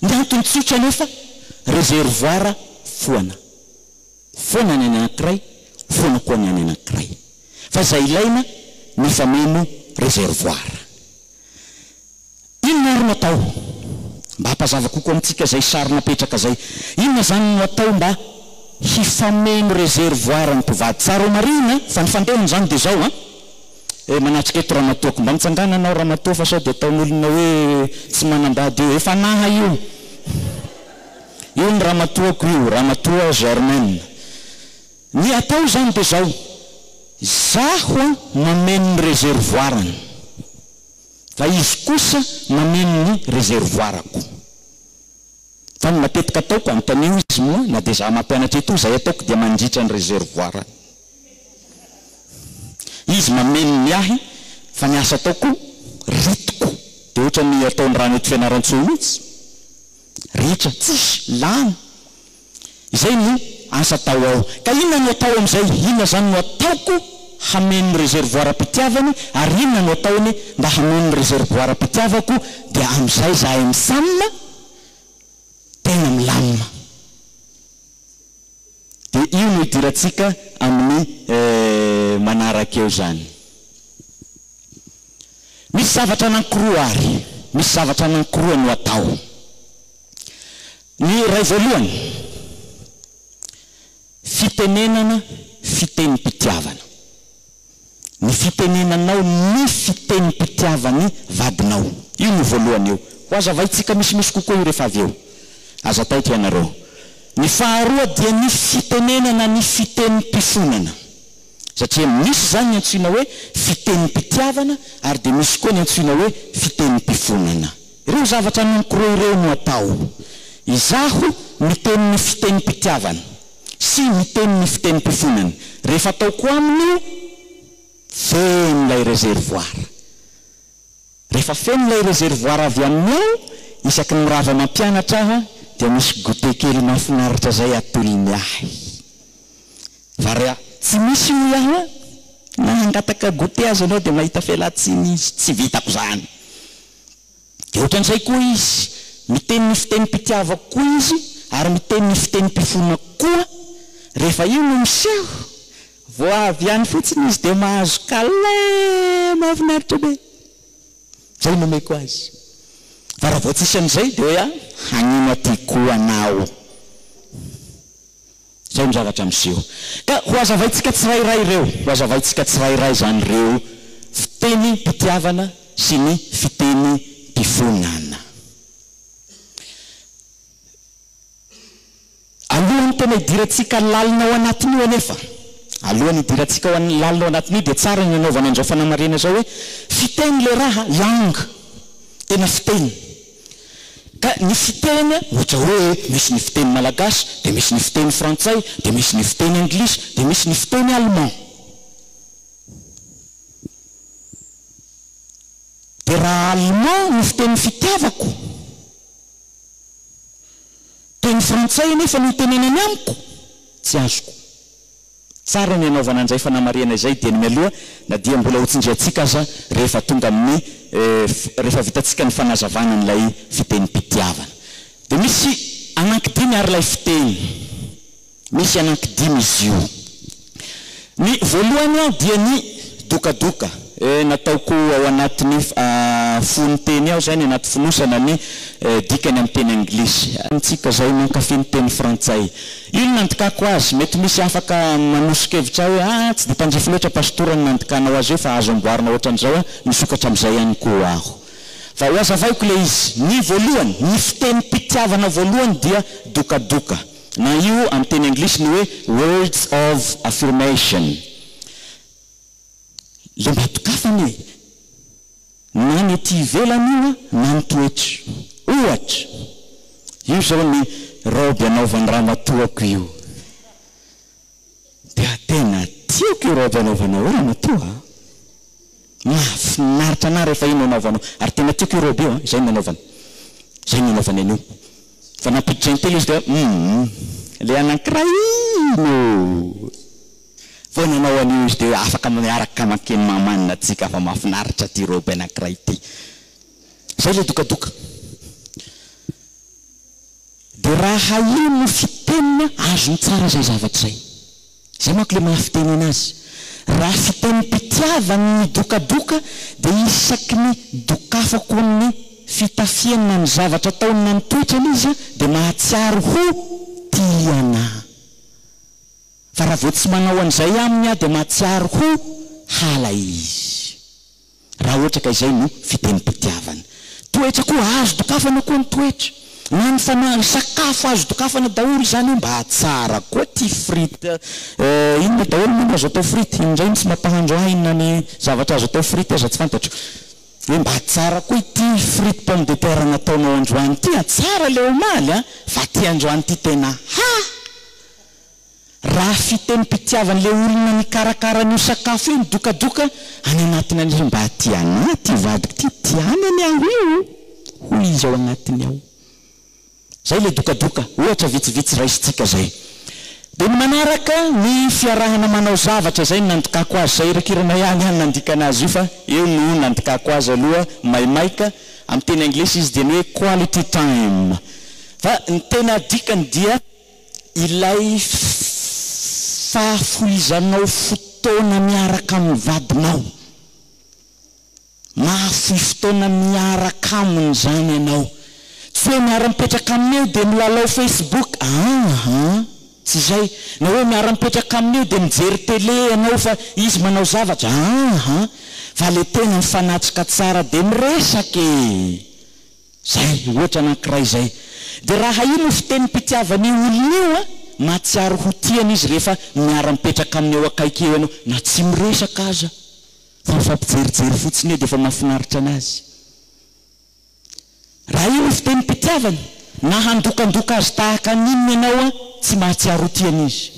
Ny antony tsotra anefa, réservoir foana. Foana ny any anankiray, foana koa ny any anankiray. Fa izay ilaina, mifameno réservoir. Inona ary no atao? Mba hampazava kokoa amintsika izay sary napetraka izay. Inona izany no atao mba hifameno réservoir ny mpivady? Tsara ho marihina fa ny fandehany izany dia izao an! Eh manatrika eto ramatoako. Mba mitsangàna anao ramatoa fa sao dia ataon'olona hoe tsy manambady io. Efa naha io. Io ny ramatoako io, ramatoa Germaine. Ny atao izany dia izao, izaho an mameno ny réservoir-ny. Fa izy kosa mameno ny réservoir-ko. Fa ny matetika ataoko, anontanio izy moa, na dia izaho mampianatra eto, izay ataoko dia mandritra ny réservoir-ny. Izy mameno ny ahy fa ny asa ataoko ritiko dia ohatran'ny ataon'ny rano eto Fianarantsoa mihitsy. Ritra, tsisy, lany. Izay no asa atao ao. Ka inona no atao amin'izay? Inona izany no ataoko hameno ny réservoir-pitiavany ary inona no ataony mba hameno ny réservoir-pitiavako dia amin'izay izahay misam tena milamina. Dia io no idirantsika amin'ny manaraka eo izany. Misy zavatra anankiroa ary, misy zavatra anankiroa no atao. Ny iray voalohany, fitenenana fitenim-pitiavana. Ny fitenenanao ny fitenim-pitiavan'ny vadinao. Io no voalohany io. Ho hazavaintsika misimisy kokoa io rehefa avy eo. Aza taitra ianareo. Ny faharoa dia ny fitenenana ny fitenim-pifonana. Satria misy izany ny antsoina hoe fitenim-pitiavana ary dia misy koa ny antsoina hoe fitenim-pifonana. Ireo zavatra anankiroa ireo no atao. Izaho miteny ny fitenim-pitiavana. Sy miteny ny fitenim-pifonany. Rehefa ataoko aminy io, feno ilay réservoir. Rehefa feno ilay réservoir avy aminy ao, isaky ny mirava mampianatra aho dia misy goûter kely mahafinaritra izay atolony ahy. Fa raha tsy misy hoy aho, na hangataka goûter aza ianao dia mahita fialan-tsiny izy, tsy vitako izany. Dia ohatran'izay koa izy, miteny ny fitenim-pitiavako koa izy ary miteny ny fitenim-pifonako koa, rehefa io no miseho, vao avy any fotsiny izy dia mahazo câlin mahafinaritra be. Izay no omeko azy. Fa raha vao tsisy an'izay dia hoe aho, hanino aty koa anao. Izay no zavatra miseho. Ka ho hazavaintsika tsirairay ireo, ho hazavaintsika tsirairay izany ireo fitenim-pitiavana sy ny fitenim-pifonana. Alohan'ny tena hidirantsika lalina ao anatin'io anefa, alohan'ny hidirantsika ao lalina ao anatin'io dia tsara ny hanaovana an'izao fanamarihana izao hoe, fiteny ilay raha, langue, tena fiteny. Ka ny fiteny, ohatra hoe misy ny fiteny malagasy, dia misy ny fiteny frantsay, dia misy ny fiteny anglisy, dia misy ny fiteny allemand. Dia raha allemand no fitenin'ny fitiavako, teny frantsay anefa no itenenany amiko, tsy azoko. Tsara ny hanaovana an'izay fanamarihana izay dieny mialoha na dia mbola ho tsindriantsika aza rehefa tonga amin'ny rehefa vitantsika ny fanazavana an'ilay fitenim-pitiavana. Dia misy anankidimy ary ilay fiteny. Misy anankidimy izy io. Ny voalohany dia ny dokadoka. Nataoko ao anatin'ny fonon-teny ao izany, anaty fonosana ny dikany amin'ny teny anglisy. Antsika izay mankafy ny teny frantsay. Io no nandikako azy. Mety misy afaka manoso-kevitra ahy hoe ah, tsy dia tandrify loatra Pastora ny nandikanao azy io fa azo amboarina ohatran'izao an, misokatra amin'izay ihany koa aho. Fa hohazavaiko ilay izy. Ny voalohany, ny fitenim-pitiavana voalohany dia dokadoka. Na io amin'ny teny anglisy ny hoe words of affirmation. Le mba dokafana e! Na ny ety ivelany io na ny toetra. Ohatra, io izao ny raoby anaovan'ny ramatoako io. Dia tena tiako io raoby anaovanao io ramatoa a! Mahafinaritra anah rehefa io no anaovanao. Ary tena tiako io raoby io an, izay no nanaovany. Izay no nanaovany an'io. Fa nampiditra intelo izy dia humm, ilay anankiray iny ô! Vao nanao an'io izy dia hoe afaka miaraka mankeny Mahamanina tsika fa mahafinaritra ity robe anankiray ity. Izay ilay dokadoka. Dia raha io no fiteniny azony tsara izay zavatra izay. Izay manko ilay maha fitenena azy. Raha fitenim-pitiavany ny dokadoka dia isaky ny dokafako amin'ny fitafiany na ny zavatra ataony na ny toetrany izy dia mahatsiaro ho tia anà. Fa raha vao tsy manao an'izay aminy aho dia mahatsiaro ho hala izy. Raha ohatra ka izay no fitenim-pitiavana. Toetra koa, azo dokafana koa ny toetra. Na ny fanahy, ny sakafo azo dokafana daholo izany io mba tsara koa ty frite eh, inona daholo moa no azo atao frite? Iny indray no tsy mampahandro ahy na ny zavatra azo atao frite aza tsy fantatro. Hoe mba tsara koa ity frite pomme de terre nataonao androany ity an, tsara le omaly an, fa ty androany ity tena ha! Raha fitenim-pitiavan'ilay olona nikarakara an'io sakafo io ny dokadoka any anatiny any hoe mba tia anah ity vadiko ity, tiany anie aho io, hoy izy ao agnatiny ao. Zay ilay dokadoka, ohatra vitsivitsy raisintsika zay. Dia ny manaraka, ny fiarahana manao zavatra, izay no nandikako azy, sahirankirana ihany aho nandikana azy io fa eo no nandikako azy aloha maimaika, amin'ny teny anglisy izy dia ny hoe quality time, fa ny tena dikany dia. Ilay fahafoizanao fotoana miaraka amin'ny vadinao. Mahafoy fotoana miaraka aminy izany ianao. Tsy hoe miara-mipetraka aminy eo dia milalao Facebook, aa tsy izay. Na hoe miara-mipetraka aminy eo dia mijery télé ianao fa izy manao zavatra, aa fa ilay tena mifanatrika tsara dia miresaka e! Zay, ohatra anankiray zay. Dia raha io no fitenim-pitiavan'io olona io an, mahatsiaro ho tiana izy rehefa miara-mipetraka aminy eo akaiky eo ianao, na tsy miresaka aza, fa mifampijerijery fotsiny eo dia efa mahafinaritra anazy. Raha io no fitenim-pitiavany, na handokandoka azy tahaka ny inona ianao an, tsy mahatsiaro ho tiana izy.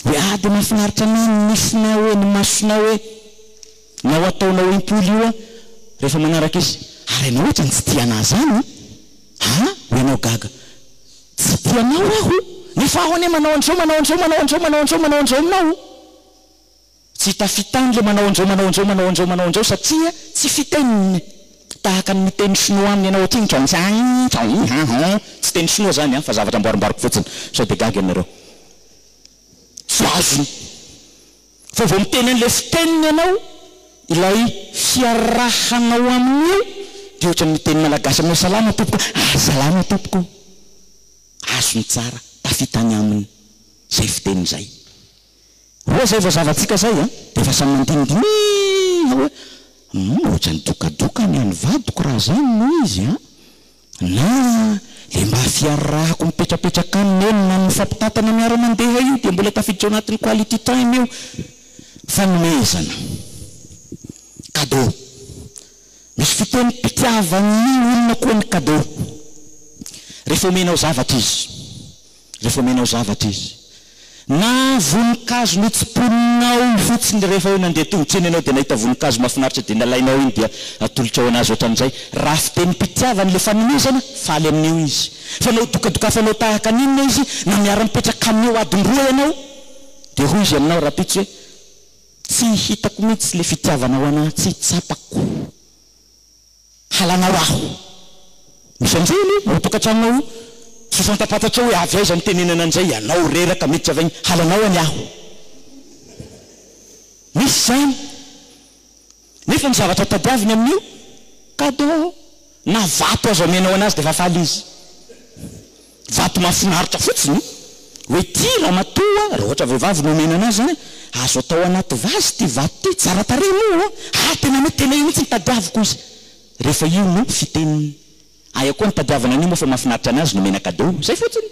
Hoe ah dia mahafinaritra anah ny nifinao e, ny masonao e, na ho ataonao impoly io ah rehefa manaraka izy, ary ianao ohatrany tsy tia anah zany ah, hoy ianao gaga, tsy tia anao aho, nefa aho anie manao an'izao, manao an'izao, manao an'izao, manao an'izao, manao an'izao aminao. Tsy tafitany le manao an'izao manao an'izao manao an'izao manao an'izao satria tsy fiteniny. Tahaka ny miteny sinoa aminy ianao aty ny zang zang han hon tsy teny sinoa zany an fa zavatra amboarimboariko fotsiny sao dia gaga ianareo. Tsy azony. Fa vao miteny an'ilay fiteniny ianao, ilay fiarahanao aminy io dia ohatran'ny miteny malagasy aminao salama tompoko ah salama tompoko. Azony tsara, tafitany aminy izay fiteny izay. Roa zay vao zava-tsika zay an, dia efa samy mandinidiniha hoe humm ohatran'ny dokadoka ny an'ny vadiko raha zany no izy an, na le mba fiarahako mipetrapetraka aminy eny na ny mifampitantana miara-mandeha io dia mbola tafiditra ao anatin'ny quality time io. Fanomezana. Cadeau. Misy fitenim-pitiavan'ny olona koa ny cadeau. Rehefa omenao zavatra izy. Rehefa omenao zavatra izy. Na voninkazo notsimponinao fotsiny rehefa hoe nandeha tongotra iny ianao dia nahita voninkazo mahafinaritra dia nalainao iny dia atolotrao anazy ohatran'izay. Raha fitenim-pitiavana ilay fanomezana, faly amin'io izy. Fa na ho dokadokafanao tahaka ny inona izy, na miara-mipetraka aminy eo adiny roa ianao, dia hoy izy aminao rahampitso hoe, Tsy hitako mihitsy ilay fitiavanao anah, tsy tsapako. Halanao aho. Misy an'izay anie ao an-tokantranonao io. Tsy fantapantatrao hoe avy aiza nitenenana an'izay, ianao reraka miditra avy agny, halanao anie aho. Misy izany. Nefa ny zavatra tadiaviny amin'io, cadeau. Na vato aza omenao anazy dia efa faly izy. Vato mahafinaritra fotsiny, hoe ity ramatoa, raha ohatra vehivavy no omena anazy izany, azo atao anaty vazy ity vato ity, tsara tarehy moa an! Ah tena mety, tena io mihitsy no tadiaviko izy. Rehefa io no fiteniny. Aia koa ny tadiavana an'io moa fa mahafinaritra anazy no omena cadeau. Izay fotsiny.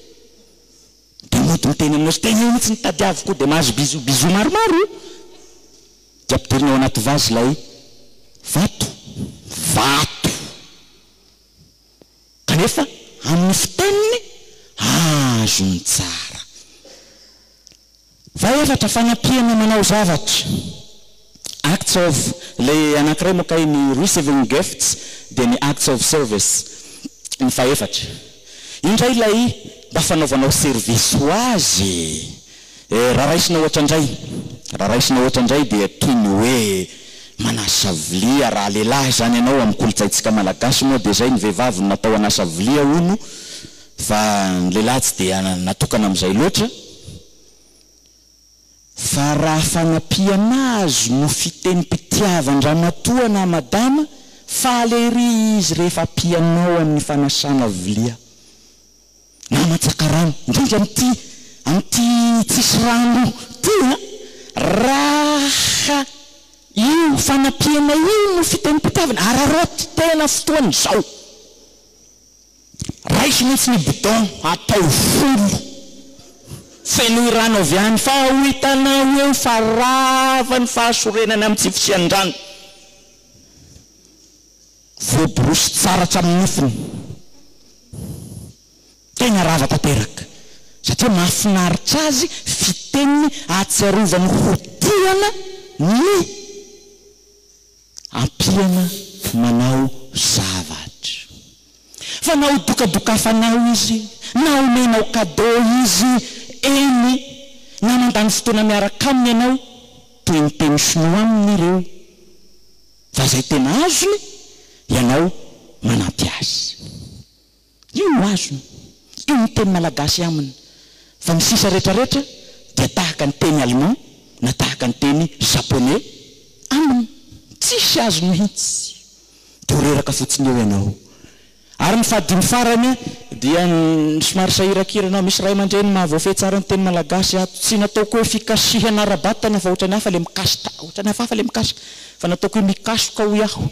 Dia mody miteny aminao izy, tena io mihitsy no tadiaviko, dia mahazo bisous bisous maromaro. Dia ampidirina ao anaty vazy ilay vato. Vato! Kanefa amin'ny fiteniny azony tsara. Fahefatra, fanampiana manao zavatra. Acts of, ilay anankiray moa kay ny receiving gifts dia ny acts of service ny fahefatra. Io indray ilay mba fanaovanao service ho azy e. Raha raisina ohatra indray, raha raisina ohatra indray dia toy ny hoe. Manasa vilia, raha lehilahy izany ianao, amin'ny kolontsaintsika malagasy moa dia izay, ny vehivavy no natao hanasa vilia hono fa ny lehilahy tsy dia natokana amin'izay loatra. Fa raha fanampiana azy no fitenim-pitiavan-dramatoa na madama, faly ery izy rehefa ampianao amin'ny fanasana vilia. Na mantsaka rano, indrindra amin'ity amin'ity tsisy rano ity an! Raha io fanampiana io no fitenim-pitiavana, araraoty tena fotoana izao. Raiso mihitsy ny bidon atao folo. Fenoy rano avy any fa ho hitanao eo fa rava ny fahasorenana amin'ny tsy fisian-drano. Voaborosy tsara hatramin'ny nifiny. Tena rava tanteraka. Satria mahafinaritra azy fiteniny ahatsiarovany ho tiana ny. Ampiana manao zavatra. Fa na ho dokadokafanao izy, na omenao cadeau izy, eny, na mandany fotoana miaraka aminy ianao, toy ny teny sinoa aminy ireo, fa izay tena azony, ianao manampy azy. Io no azony. Io no teny malagasy aminy. Fa ny sisa retraretra dia tahaka ny teny allemand na tahaka ny teny japonais aminy. Tsisy azony mihitsy. Dia ho reraka fotsiny eo ianao. Ary ny fahadimy farany dia somary sahirakirana aho. Misy ray aman-dreny mahavoafehy tsara ny teny malagasy ato. Tsy nataoko hoe fikasihana ara-batana fa ohatran'ny hafa ilay mikasika. Ohatran'ny hafahafa ilay mikasika. Fa nataoko hoe mikasoka hoy aho.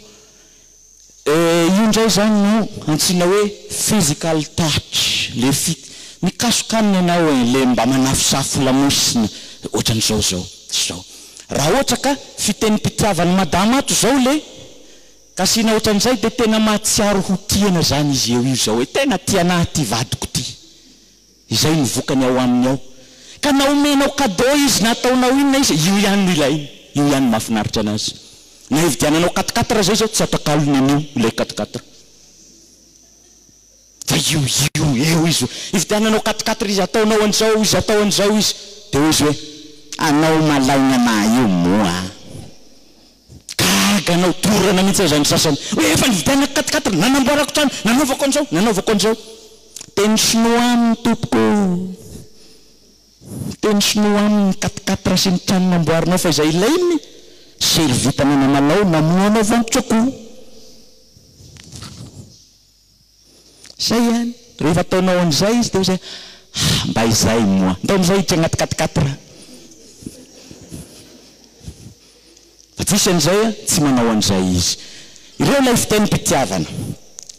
Eh io indray izany no antsoina hoe physical touch, le fi, mikasoka aminy ianao eh, le mba manafosafo lamosina ohatran'izao zao, zao. Raha ohatra ka fitenim-pitiavan'i madama ato zao le kasihina ohatran'izay dia tena mahatsiaro ho tiana zany izy eo io zao hoe tena tia anah ty vadiko ty. Izay no vokany ao aminy ao. Ka na omenao cadeau izy na ataonao inona izy, io ihany no ilainy, io ihany no mahafinaritra anazy. Na hividiananao quatre quatre zay zao tsy atakalony an'io ilay quatre quatre. Fa io io eo izy io. Hividiananao quatre quatre izy, ataonao an'izao izy, atao an'izao izy. Dia hoy izy hoe, anao malaigna anah io moa. Gaga anao, dorana mihitsy aza ny sasany. Hoe efa nividianako quatre quatre, nanamboarako trano, nanaovako an'izao, nanaovako an'izao. Teny sinoa aminy tompoko o! Teny sinoa aminy quatre quatre sy ny trano namboarinao fa izay ilainy servitana namalao namohanao vantotr'akoho. Zay ihany. Rehefa ataonao an'izay izy dia hoy izy hoe, ah, mba izay moa. Ndao amin'izay hiditra agnaty quatre quatre. Fa tsisy an'izay an, tsy manao an'izay izy. Ireo ilay fitenim-pitiavana.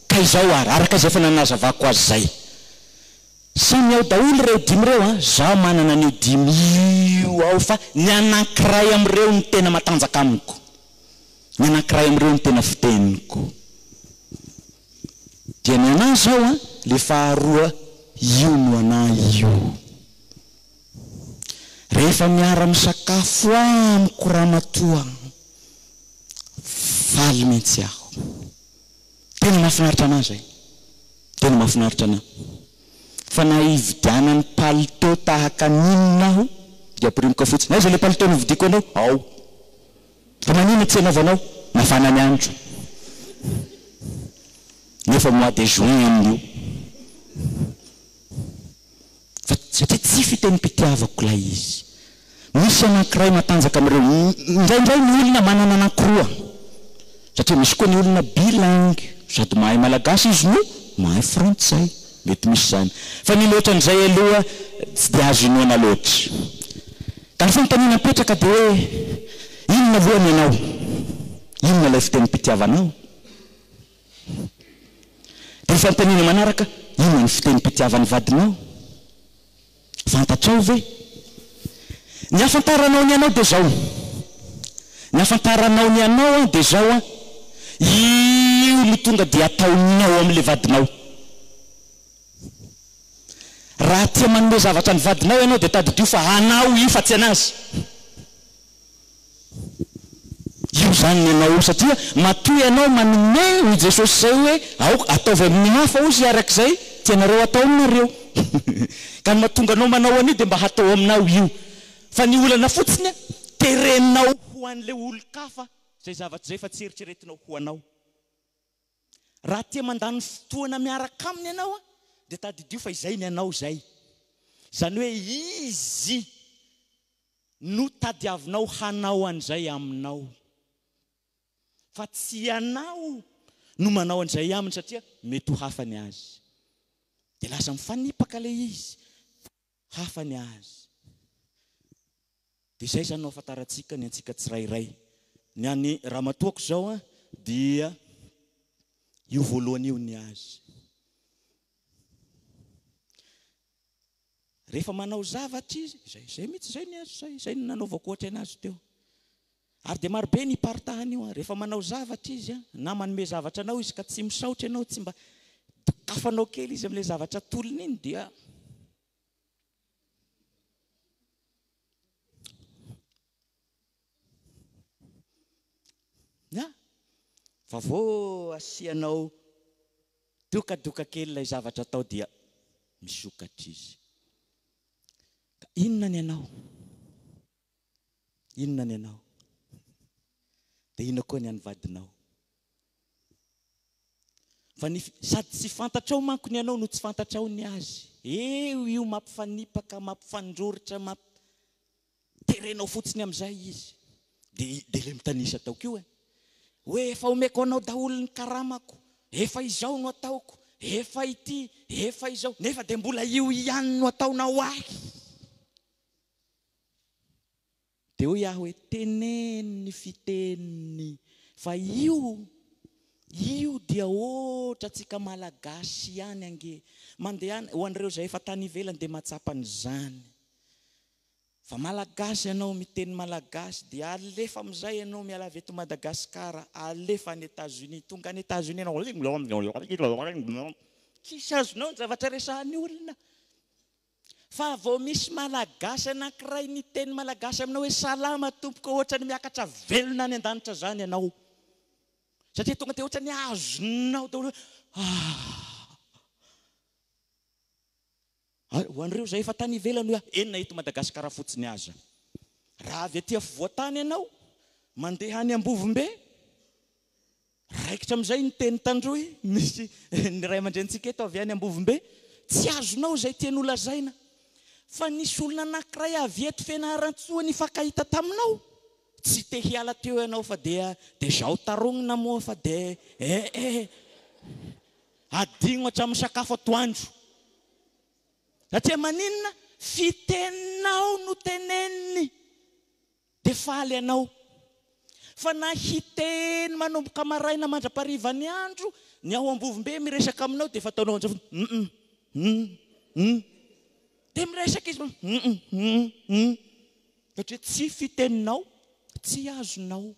Ka izao ary, araka izay efa nanazavako azy izay. Samy ao daholo ireo dimy ireo an, zaho manana an'io dimy io ao fa ny anankiray amin'ireo no tena matanjaka amiko. Ny anankiray amin'ireo no tena fiteniko. Dia ny anah zao an, le faharoa io no anah io. Rehefa miara misakafo amiko ramatoa faly mintsy aho. Tena mahafinaritra anah zay. Tena mahafinaritra anah. Fa na hividianany palitô tahaka ny inona aho dia ampirimiko fotsiny. Aiza le palitô novidiako anao? Ao. Fa maninona tsy anaovanao? Mafana ny andro. Nefa mois de juin amin'io. Fa satria tsy fitenim-pitiavako ilay izy. Misy anankiray matanjaka amin'ireo. Indraindray ny olona manana anankiroa. Satria misy koa ny olona bilingue. Sady mahay malagasy izy no mahay frantsay. Mety misy izany. Fa ny mihoatra an'izay aloha tsy dia azo inoana loatra. Ka ny fanontaniana mipetraka dia hoe, inona aloha ny anao? Inona ilay fitenim-pitiavanao? Dia ny fanontaniana manaraka, inona ny fitenim-pitiavan'ny vadinao? Fantatrao ve? Ny hahafantaranao ny anao dia izao, ny hahafantaranao ny anao an dia izao an, io no tonga dia ataonao amin'ilay vadinao. Raha tia manome zavatra ny vadinao ianao dia tadidio fa anao io fa tsy anazy. Io izany ny anao io satria matoa ianao manome hoy Jesosy izay hoe aoka ataovy amin'ny hafa hozy arak'izay tianareo atao aminareo. Ka ny mahatonga anao manao an'io dia mba hatao aminao io. Fa ny olana fotsiny terenao ho an'ilay olon-kafa. izay zavatra izay fa tsy eritreretinao ho anao. Raha tia mandany fotoana miaraka aminy ianao dia tadidio fa izay ny anao izay. Izany hoe izy no tadiavinao hanao an'izay aminao. Fa tsy ianao no manao an'izay aminy satria mety ho hafa ny azy. Dia lasa mifanipaka ilay izy. Hafa ny azy. Dia izay izany no ahafantarantsika ny antsika tsirairay. Ny an'ny ramatoako izao dia io voalohany io ny azy. Rehefa manao zavatra izy, izay, izay mihitsy izay ny azy, izay, izay no nanaovako ohatra anazy teo. Ary dia marobe ny iparitahany io an, rehefa manao zavatra izy an, na manome zavatra anao izy ka tsy misaotra ianao, tsy mba dokafanao kely izy amin'ilay zavatra atolony iny dia Ya, fa vao asianao dokadoka kely ilay zavatra atao dia misokatra izy. Ka inona ny anao? Inona ny anao? Dia inona koa ny an'ny vadinao? Fa ny sady tsy fantatrao manko ny anao no tsy fantatrao ny azy. Eo io mampifanipaka, mampifandroritra, mamp terenao fotsiny amin'izay izy. Dia dia ilay mitanisa ataoko io e. Hoe efa omeko anao daholo ny karamako, efa izao no ataoko, efa ity, efa izao, nefa dia mbola io ihany no ataonao ahy. Dia hoy aho hoe, Teneno ny fiteniny fa io, io dia ohatra antsika Malagasy ihany ange. Mandehana, ho an'ireo izay efa tany ivelany dia mahatsapa an'izany. Fa Malagasy ianao miteny Malagasy dia alefa amin'izay ianao miala avy eto Madagasikara, alefa any Etats-Unis, tonga any Etats-Unis ianao, tsisy azonao ny zavatra resahan'ny olona. Fa vao misy Malagasy anankiray miteny Malagasy aminao hoe salama tompoko ohatrany miakatra velona any an-danitra zany ianao. Satria tonga dia ohatrany azonao daholo hoe ah. Ho an'ireo izay efa tany ivelany hoe eny na eto Madagasikara fotsiny aza. Raha avy aty afovoan-tany ianao, mandeha any Ambovombe, Raikitra amin'izay ny teny tandroy, misy ny ray aman-drenintsika eto avy any Ambovombe, tsy azonao izay tiany holazaina fa nisy olona anankiray avy eto Fianarantsoa nifankahita taminao, tsy te hiala teo ianao fa dia dia zao tarognina moa fa dia eh eh adino hatramin'ny sakafo atoandro. Satria maninona? Fiteninao no teneniny. Dia faly ianao. Fa na hiteny manomboka maraina mandra-paharivan'ny andro, ny ao Ambovombe miresaka aminao dia efa ataonao an'izao foana, hum hum hum. Dia miresaka izy, hum hum hum. Satria tsy fiteninao, tsy azonao.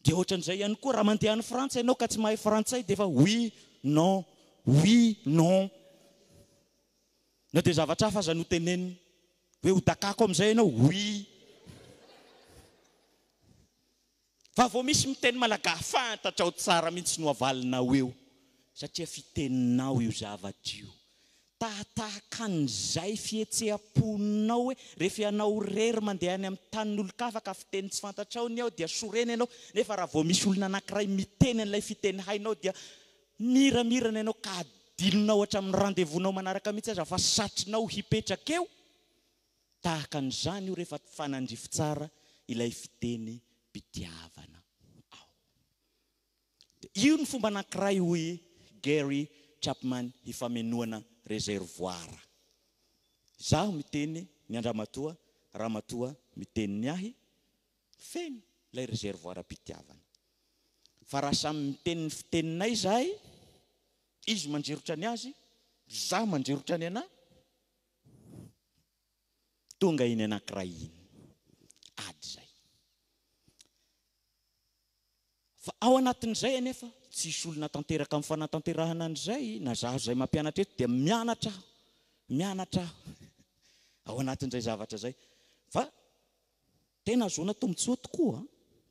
Dia ohatran'izay ihany koa, raha mandeha any Frantsa ianao ka tsy mahay frantsay dia efa oui, non, oui, non. Na dia zavatra hafa aza no teneniny. Hoe ho dakako amin'izay ianao, oui. Fa vao misy miteny malagasy, fantatrao tsara mihitsy no avalinao eo. Satria fiteninao io zavatra io. Tahatahaka an'izay fihetseham-ponao hoe rehefa ianao irery mandeha any amin'ny tanin'olon-kafa ka fiteny tsy fantatrao ny ao dia sorena ianao nefa raha vao misy olona anankiray miteny an'ilay fiteny hainao dia miramirana ianao ka adinonao hatramin'ny rendez-vous-nao manaraka mihitsy aza fa satrinao hipetraka eo. Tahaka an'izany io rehefa fanandrify tsara ilay fitenim-pitiavana ao. Dia io ny fomba anankiray hoy Gary Chapman hifamenoana reservoir. Izaho miteny ny an-dramatoa, ramatoa miteny ny ahy, feno ilay reservoir-pitiavana. Fa raha samy miteny ny fiteninay izahay, izy mandrirotra ny azy, izaho mandrirotra ny anà, tonga iny anankiray iny. Ady izay. Fa ao anatin'izay anefa, tsisy olona tanteraka amin'ny fanatanterahana an'izay, na zaho izay mampianatra eto dia mianatra aho, mianatra aho ao anatin'izay zavatra izay. Fa tena ahazoana tombontsoa tokoa an,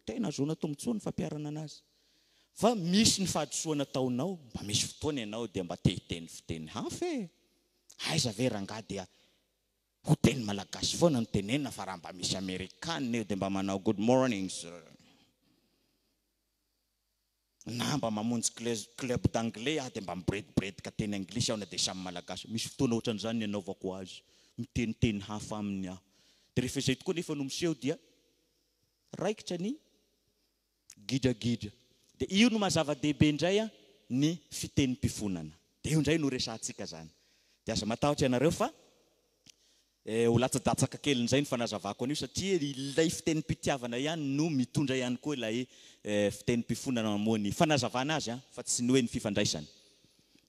tena ahazoana tombontsoa ny fampiharana an'azy. Fa misy ny fahadisoana ataonao, mba misy fotoana ianao dia mba te hiteny fiteny hafa e! Aiza ve rangahy dia Ho teny malagasy foana no tenenina fa raha mba misy amerikana eo dia mba manao good morning sir. Na mba mamonjy club d'anglais aho dia mba mibredibredica teny anglisy aho na dia samy malagasy. Misy fotoana ohatran'izany ny anaovako azy, miteniteny hafa aminy aho. Dia rehefa izay tokoa nefa no miseho dia raikitra ny gidragidra. Dia io no maha zava-dehibe indray ny fitenim-pifonana. Dia io indray no resahantsika izany. Dia aza matahotra ianareo fa Ho latsadatsaka kely indray ny fanazavako an'io satria ilay fitenim-pitiavana ihany no mitondra ihany koa ilay fitenim-pifonana moa ny fanazavana azy an, fa tsy ny hoe ny fifandraisany.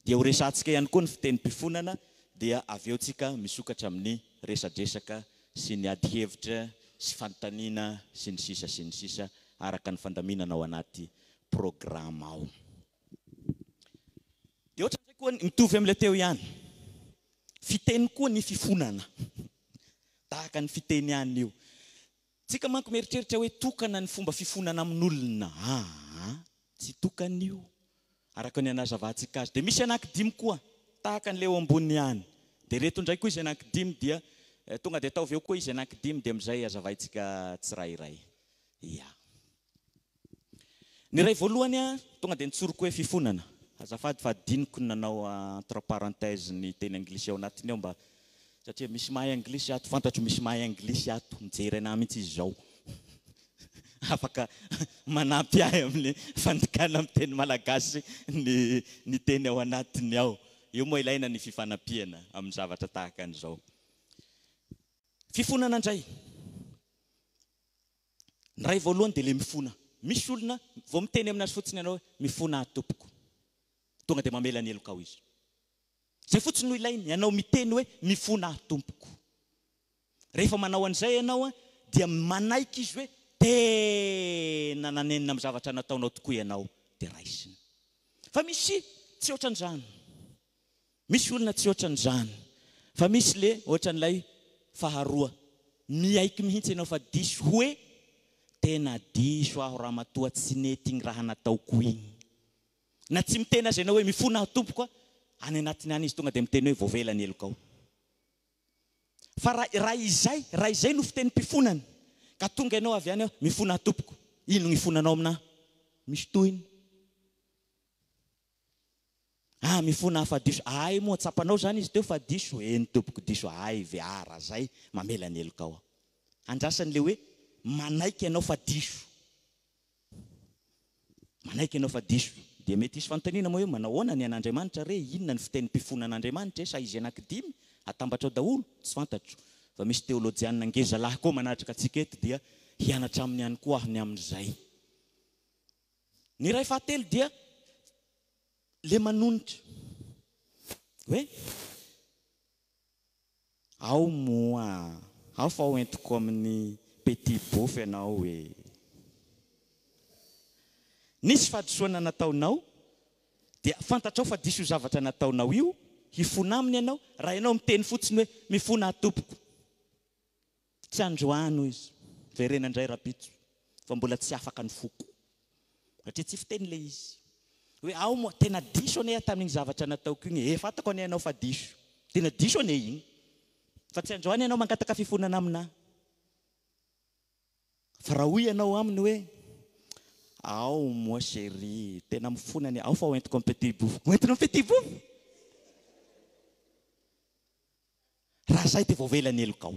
Dia ho resahantsika ihany koa ny fitenim-pifonana dia avy eo tsika misokatra amin'ny resadresaka sy ny ady hevitra sy fanontaniana sy ny sisa sy ny sisa araka ny fandaminana ao anaty programa ao. Dia ohatran'izay koa ny mitovy amin'ilay teo ihany. Fiteny koa ny fifonana. Tahaka ny fiteny ihany io. Tsika manko mieritreritra hoe tokana ny fomba fifonana amin'olona. Aa, tsy tokana io. Araka ny anazavantsika azy. Dia misy anankidimy koa, tahaka an'ilay eo ambony ihany. Dia ireto indray koa izy anankidimy dia tonga dia ataovy eo koa izy anankidimy dia amin'izay hazavaintsika tsirairay. Ya. Ny iray voalohany a, tonga dia nitsoriko hoe fifonana. Azafady fa adinoko ny nanao entre parenthèse ny teny anglisy ao anatiny ao mba satria misy mahay anglisy ato, fantatro misy mahay anglisy ato, mijery anah mihitsy izy izao. Afaka manampy ahy amin'ny fandikana amin'ny teny malagasy ny ny teny ao anatiny ao. Io moa ilaina ny fifanampiana amin'ny zavatra tahaka an'izao. Fifonana indray. Ny ray voalohany dia le mifona. Misy olona vao miteny aminazy fotsiny ianao hoe mifona aho tompoko. Tonga dia mamela ny helokao izy. Zay fotsiny no ilainy, ianao miteny hoe mifona aho tompoko. Rehefa manao an'izay ianao dia manaiky izy hoe tena nanenina amin'ny zavatra nataonao tokoa ianao dia raisiny. Fa misy tsy ohatran'izany. Misy olona tsy ohatran'izany fa misy le ohatran'ilay faharoa miaiky mihitsy ianao fa diso hoe tena diso aho ramatoa tsy nety igny raha nataoko igny na tsy miteny aza ianao hoe mifona aho tompoko a any anatiny any izy tonga dia miteny hoe voavela ny helokao fa raha raha izay raha izay no fitenim-pifonana ka tonga ianao avy any hoe mifona aho tompoko ino ny ifonanao aminah misy tohiny Ah mifona aho fa diso ahay moa tsapanao zany izy teo fa diso eny tompoko diso ahay ve ah raha zay mamela ny helokao aho andrasany le hoe manaiky ianao fa diso manaiky ianao fa diso dia mety hisy fanontaniana moa hoe manao ahoana ny an'Andriamanitra re inona ny fitenim-pifonan'Andriamanitra e sa izy anankidimy atambatrao daholo tsy fantatro fa misy teolojianina ngeza lahy koa manatrika antsika eto dia hianatra aminy ihany koa aho ny amin'izay Ny iray fahatelo dia le manonitra hoe ao moa ao fa ho entiko amin'ny petit beauf ianao e. Nisy fahadisoana nataonao dia fantatrao fa diso io zavatra nataonao io, hifona aminy ianao, raha ianao miteny fotsiny hoe mifona aho tompoko. Tsy androany hoy izy, verena indray rapitso fa mbola tsy afaka ny foko. Satria tsy fiteny ilay izy. Hoe ao moa, tena diso anie aho tamin'iny zavatra nataoko iny e, efa fantako anie ianao fa diso. Tena diso anie iny. Fa tsy androany ianao mangataka fifonana aminà. Fa raha hoy ianao aminy hoe, ao moa chérie, tena mifona anie, ao fa hoentiko amin'ny petit bouffe. Hoentina amin'ny petit bouffe? Raha zay dia voavela ny helokao.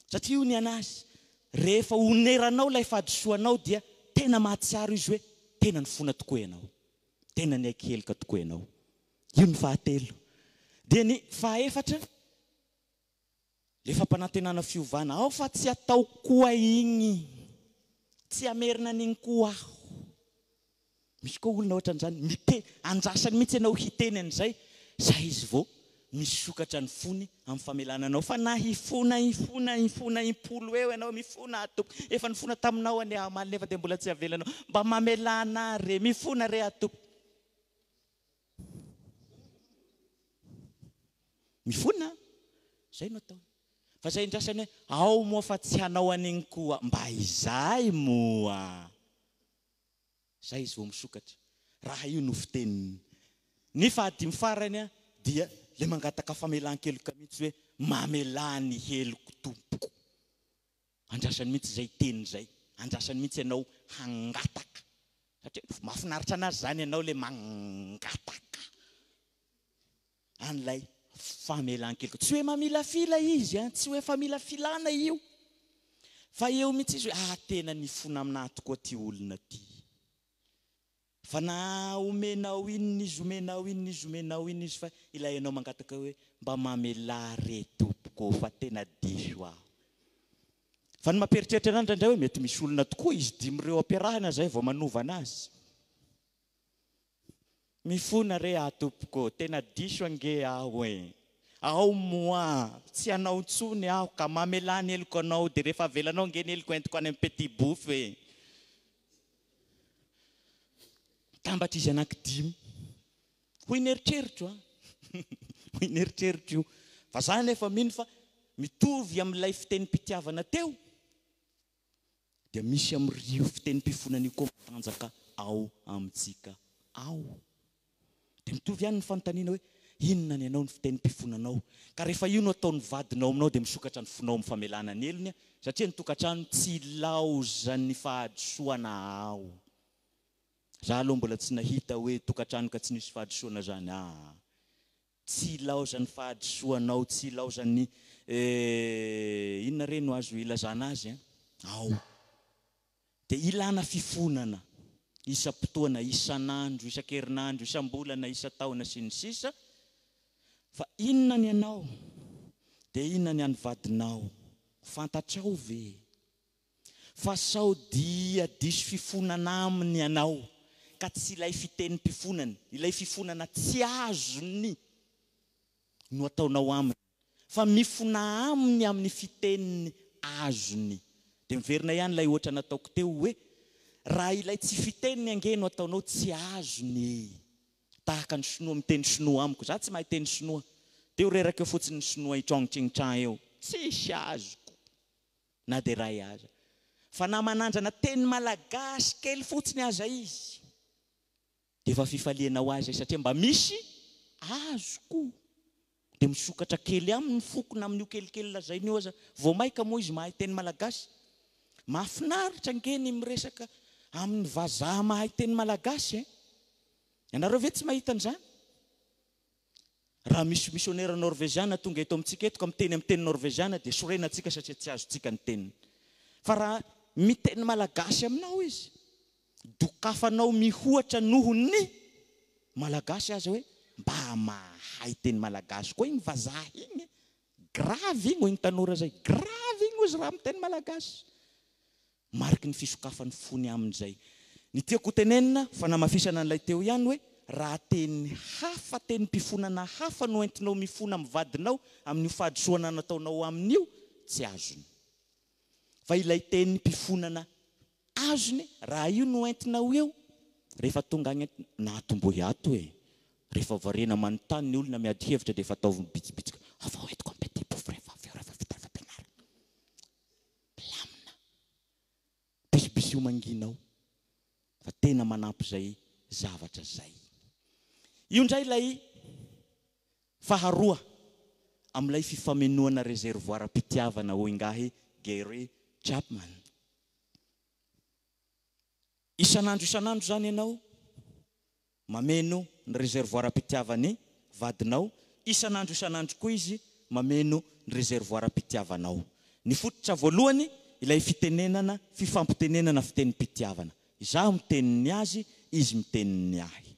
Satria io ny anazy, rehefa oneranao ilay fahadisoanao dia tena mahatsiaro izy hoe tena nifona tokoa ianao. Tena niaiky heloka tokoa ianao. Io ny fahatelo. Dia ny fahaefatra, Le fampanantenana fiovana ao fa tsy ataoko koa igny, tsy hamerina an'igny koa aho. Misy koa olona ohatran'izany, miteny, andrasany mihitsy ianao hiteny an'izay, zay izy vao misokatra ny fony amin'ny famelana anao. Fa na hifona, hifona, hifona impolo eo ianao, mifona aho tompoko, efa nifona taminao anie aho omaly nefa dia mbola tsy avelanao, mba mamelà anah re, mifona re aho tompoko. Mifona an! Zay no ataony. Fa zay indrasany hoe ao moa fa tsy hanao an'igny koa mba izay moa! Zay izy vao misokatra. Raha io no fiteniny. Ny fahadimy farany an, dia le mangataka famelan-keloka mihitsy hoe mamelà ny heloko tompoko. Andrasany mihitsy izay teny izay. Andrasany mihitsy ianao hangataka. Satria mahafinaritra anazy izany ianao ilay mangataka an'ilay famelan-keloka. Tsy hoe mamilafila izy an, tsy hoe familafilana io. Fa eo mihitsy izy hoe ah tena nifona aminà tokoa ity olona ity. Fa na omenao inona izy, omenao inona izy, omenao inona izy fa ilay ianao mangataka hoe mba mamelà re tompoko ô fa tena diso aho. Fa ny mampieritreritra anah indraindray hoe mety misy olona tokoa izy dimy ireo ampiarahina zay vao manova anazy. Mifona re aho tompoko ô, tena diso ange aho e. Ao moa, tsy hanao intsony aho ka, mamelà ny heloko anao dia rehefa avelanao ange ny heloko entiko any amin'ny petit bouffe e. Mitambatra izy anankidimy. Hoy ny eritreritro an! Hoy ny eritreritro io. Fa za anefa mino fa mitovy amin'ilay fitenim-pitiavana teo dia misy amin'io fitenim-pifonana io koa matanjaka ao amintsika ao. Dia mitovy ihany ny fanontaniana hoe, inona ny anao ny fitenim-pifonanao? Ka rehefa io no ataon'ny vadinao aminao dia misokatra ny fonao amin'ny famelana ny helony satria ny tokantrano tsy ilaozan'ny fahadisoana ao. Za aloha mbola tsy nahita hoe tokantrano ka tsy nisy fahadisoana zany aa. Tsy ilaozan'ny fahadisoanao, tsy ilaozan'ny eh inona re no azo ilazana azy an? Ao. Dia ilana fifonana isam-potoana, isan'andro, isan-kerinandro, isam-bolana, isan-taona sy ny sisa Fa inona ny anao? Dia inona ny an'ny vadinao? Fantatrao ve? Fa sao dia diso fifonana aminy ianao ka tsy ilay fitenim-pifonany, ilay fifonana tsy azony no ataonao aminy, fa mifona aminy amin'ny fiteniny azony. Dia miverina ihany ilay ohatra nataoko teo hoe, raha ilay tsy fiteniny ange no ataonao tsy azony e! Tahaka ny sinoa miteny sinoa amiko, za tsy mahay teny sinoa, dia ho reraka eo fotsiny ny sinoa i-chong-ching-chan eo, tsisy azoko. na dia iray aza. Fa na manandrana teny malagasy kely fotsiny aza izy dia efa fifaliana ho azy izay satria mba misy azoko. Dia misokatra kely aminy ny foko na amin'io kelikely lazainy io aza. Vao maika moa izy mahay teny malagasy. Mahafinaritra ange ny miresaka amin'ny vazaha mahay teny malagasy e! Ianareo ve tsy mahita an'izany? Raha misy misionera norveziana tonga eto amintsika eto ka miteny amin'ny teny norveziana dia sorena antsika satria tsy azontsika ny teniny. Fa raha miteny malagasy aminao izy, dokafanao mihoatra noho ny malagasy aza hoe mba mahay teny malagasy koa iny vazaha iny e! Grave iny hoy ny tanora zay, grave iny hozy raha miteny malagasy. Mariky ny fisokafan'ny fony amin'izay. Ny tiako ho tenenina, fanamafisana an'ilay teo ihany hoe, raha teny hafa, tenim-pifonana hafa no entinao mifona amin'ny vadinao amin'io fahadisoana nataonao aminy io, tsy azony. Fa ilay tenim-pifonana azony, raha io no entinao eo, rehefa tonga any an, na atombohy ato e! Rehefa variana manontany ny olona miady hevitra dia efa ataovy mibitsibitsika, avao entiko amin'ny petit bouffe rehefa avy eo, rehefa vita ny fampianarana. Milamina. Bisibisio mangina ao fa tena manampy zay zavatra zay. Io indray ilay faharoa amin'ilay fifamenoana réservoir-pitiavana hoy ingahy Gary Chapman. Isan'andro isan'andro izany ianao Mameno ny réservoir-pitiavan'ny vadinao isan'andro isan'andro koa izy mameno ny réservoir-pitiavanao. Ny fototra voalohany ilay fitenenana, fifampitenenana fitenim-pitiavana. Izaho miteny ny azy, izy miteny ny ahy.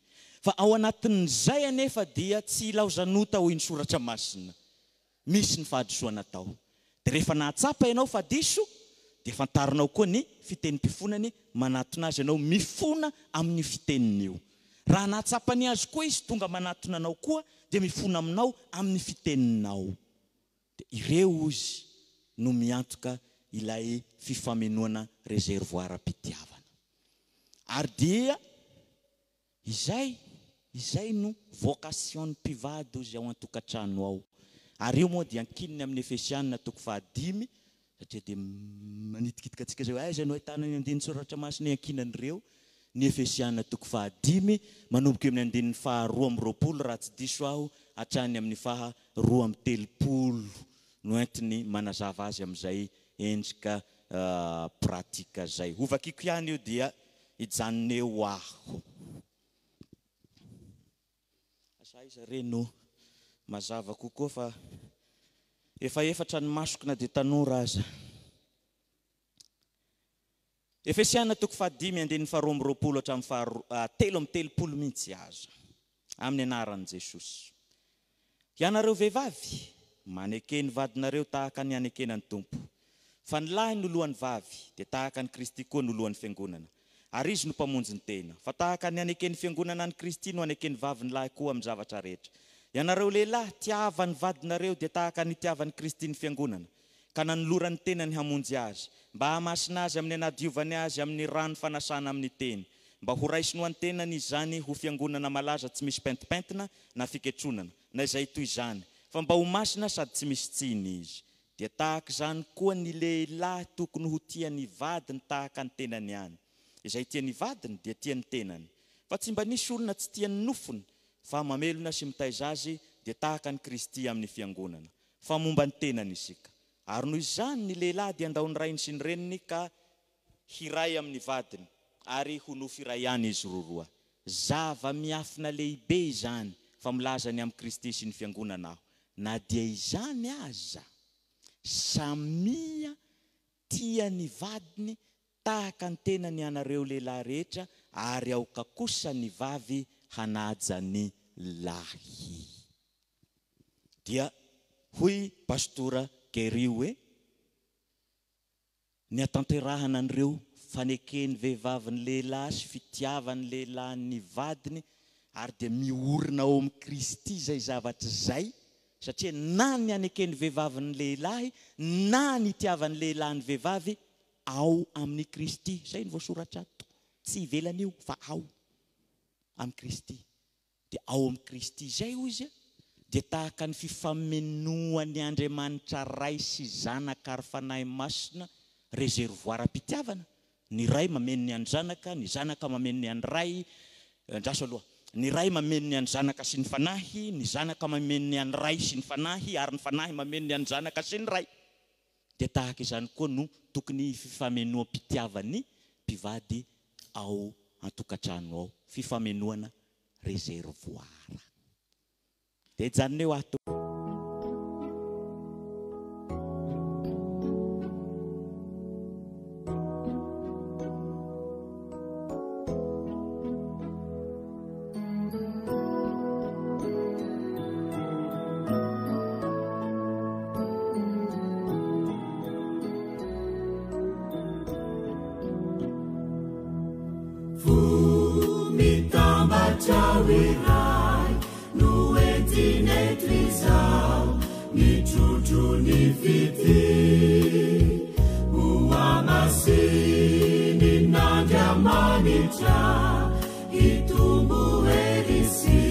Fa ao anatin'izay anefa dia tsy ilaozan'ota hoy ny soratra masina. Misy ny fahadisoana atao. Dia rehefa nahatsapa ianao fa diso, dia fantarinao koa ny fitenim-pifonany, manatona azy ianao, mifona amin'io fiteniny io. Raha nahatsapa ny azy koa izy tonga manatona anao koa, dia mifona aminao amin'ny fiteninao. Dia ireo ozy no miantoka ilay fifamenoana réservoir-pitiavana. Ary dia. Izay, izay no vocation-n'ny mpivady ozy ao an-tokantrano ao. Ary io moa dia ankininy amin'ny Efesiana toko fahadimy, satria dia manitikitika antsika izay hoe aiza no ahitana ny andinin-tsoratra masina iankinan'ireo, ny Efesiana toko fahadimy, manomboka eo amin'ny andininy faha 22 raha tsy diso aho, hatrany amin'ny faha 32 no entiny manazava azy amin'izay endrika pratika izay. Hovakiko ihany io dia. hijanona eo aho. Asa aiza re no mazava kokoa fa efa efatra ny masoko na dia tanora aza. Efesiana toko fahadimy andininy faharoa amby roapolo hatramin'ny faha 33 mihitsy aza. Amin'ny anaran'i Jesosy. Ianareo vehivavy, maneke ny vadinareo tahaka ny anekena ny Tompo. Fa ny lahy no lohan'ny vavy, dia tahaka an'i Kristy koa no lohan'ny fiangonana. Ary Izy no Mpamonjy ny tena. Fa tahaka ny aneken'ny fiangonana an'i Kristy no aneken'ny vavy ny lahy koa amin'ny zavatra rehetra. Ianareo lehilahy, tiava ny vadinareo, dia tahaka ny itiavan'i Kristy ny fiangonana, ka nanolorany ny tenany hamonjy azy, mba hahamasina azy amin'ny anadiovany azy amin'ny rano fanasana amin'ny teny, mba horaisiny ho an-tenany izany ho fiangonana malaza tsy misy pentimpentina na fiketronana, na izay toy izany, fa mba ho masina sady tsy misy tsiny izy. Dia tahaka izany koa ny lehilahy tokony ho tia ny vadiny tahaka ny tenany ihany. Izay tia ny vadiny dia tia ny tenany. Fa tsy mba nisy olona tsy tia ny nofony, fa mamelona sy mitaiza azy dia tahaka an'i Kristy amin'ny fiangonana. Fa momba ny tenany isika. Ary noho izany ny lehilahy dia handao ny rainy sy ny reniny ka hiray amin'ny vadiny, ary ho nofo iray ihany izy roroa. Zava-miafina lehibe izany, fa milaza ny amin'i Kristy sy ny Fiangonana aho. Na dia izany aza, samia tia ny vadiny tahaka ny tenany ianareo lehilahy rehetra, ary aoka kosa ny vavy hanaja ny lahy. Dia hoy Pastora Gary hoe, Ny hatanterahana an'ireo faneken'ny vehivavy ny lehilahy sy fitiavan'ny lehilahy ny vadiny ary dia miorina ao amin'i Kristy izay zavatra izay satria na ny haneken'ny vehivavy ny lehilahy na ny itiavan'ny lehilahy ny vehivavy ao amin'i Kristy, izay no voasoratra ato, tsy ivelan'io fa ao amin'i Kristy. Dia ao amin'i Kristy izay, hoy izy, dia tahaka ny fifamenoan'ny Andriamanitra Ray sy Zanaka ary Fanahy Masina, réservoir-pitiavana, ny Ray mameno ny an'ny Zanaka, ny Zanaka mameno ny an'ny Ray, andraso aloha, ny Ray mameno ny an'ny Zanaka sy ny Fanahy, ny Zanaka mameno ny an'ny Ray sy ny Fanahy, ary ny Fanahy mameno ny an'ny Zanaka sy ny Ray. Dia tahaka izany koa no tokony hifamenoam-pitiavan'ny mpivady ao an-tokantrano ao, fifamenoana réservoir. Dia hijanona eo aho tompoko. Fo mitambatra ho iray no entina eto izao, mitrotro ny fitia. Ho hamasinin'Andriamanitra, hitombo hery sy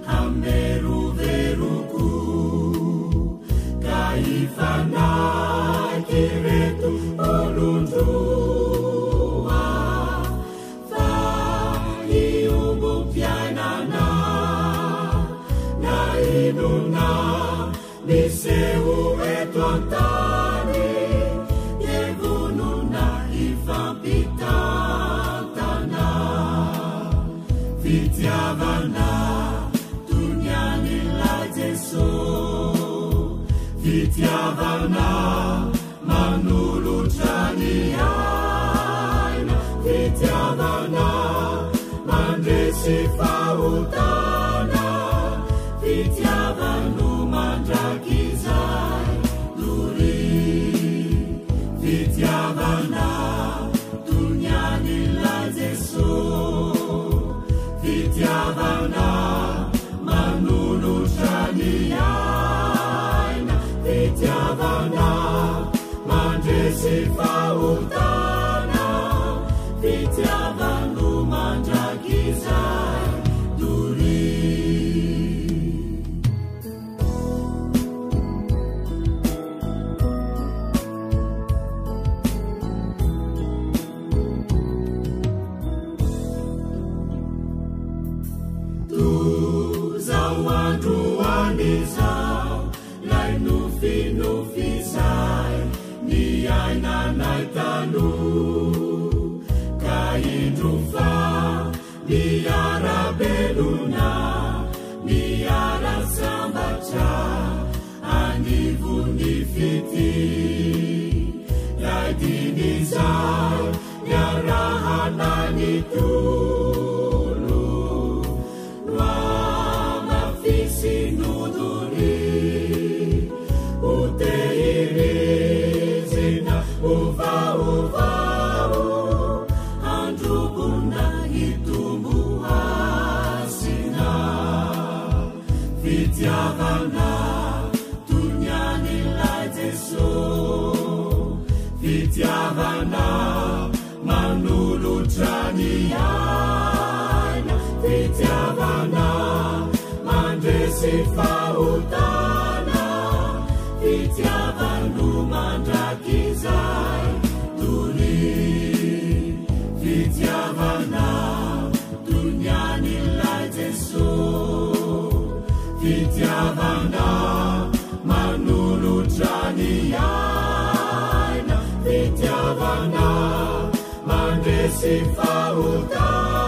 hamerovero koa, ka hifanaiky ireto olon-droa, fa hiombom-piainana na inona miseho eto an-tany, dia vonona hifampitantana. Fitiavana toy ny an'ilay Jesoa, fitiavana manolotra ny aina, fitiavana mandresy fahotana, fitiavano mandrakizay doria, fitiavana toy ny an'ilay Jesoa, fitiavana manolotra ny aina, fitiavana mandresy fahotana, fitiavano mandrakizay doria. velona miara-sambatra anivon'ny fitia. Lay diny izay niarahana nitolo nohamafisiny doria ho tehirizina ho vaovao handrobona hitombo hasina. Fitiavana toy ny an'ilay Jesoa, fitiavana manolotra ny aina, fitiavana mandresy fahotana, fitiavano mandrakizay doria. Fitiavana toy ny an'ilay Jesoa, fitiavana manolotra ny aina, fitiavana mandresy fahotana.